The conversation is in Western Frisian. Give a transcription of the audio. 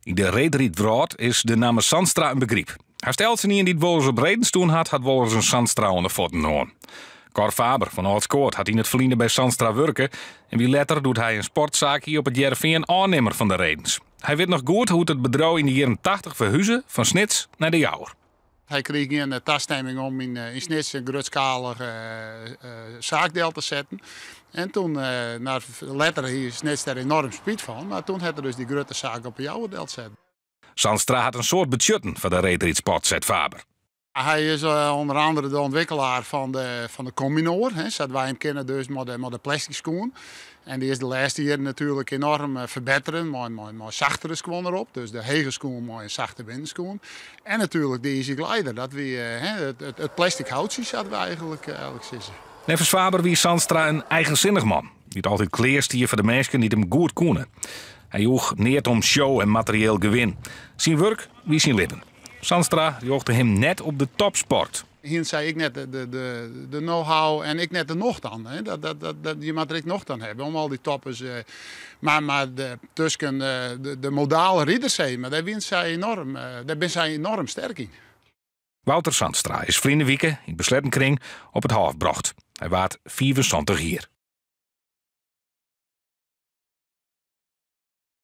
Yn de reedrydwrâld is de namme Zandstra in begryp. Hast eltsenien dy't wolris op redens stien hat, hat wolris in Zandstra oan de fuotten hân. Cor Faber fan Aldskoat hat yn it ferline by Zandstra wurke en wie letter, doe't hy in sportsaak hie op It Hearrenfean, ôfnimmer fan de redens. Hy wit noch goed hoe't it bedriuw yn de jierren 80 ferhuze fan Snits nei De Jouwer. Hy krige gjin tastimming om yn Snits in grutskalige saak del te setten. En toen, nou, letter hie Snits dêr enorm spyt fan, mar toen hat er dus dy grutte saak op 'e Jouwer delsetten. Zandstra hat in soad betsjutten foar de reedrydsport, seit Faber. Hy is ûnder andere de ûntwikkelaar fan de Combinoor, sa't wy him kenne dus mei de plastic skoen. En dy is de lêste jierren natuerlik enorm ferbettere mei sachtere skuon derop. Dus de hege skoen mei in sachte binnenskoen. En natuerlik de Easy Glider, dat wie it plastic houtsje, sa't wy eigentlik sizze. Neffens Faber wie Zandstra in eigensinnich man, dy't altyd klear stie foar de minsken dy't him goed koene. Hy joech neat om show en materieel gewin. Syn wurk wie syn libben. Zandstra rjochte him net op de topsport. Hiene sy ek net de know-how en ek net de nocht dan. Hè? Je moatte der ek nocht aan hawwe om al dy toppers. Mar tusken de modale riders, sis mar, dêr binne sy enorm sterk yn. Wouter Zandstra is ferline wike yn besletten kring op it hôf brocht. Hy waard 75 jier.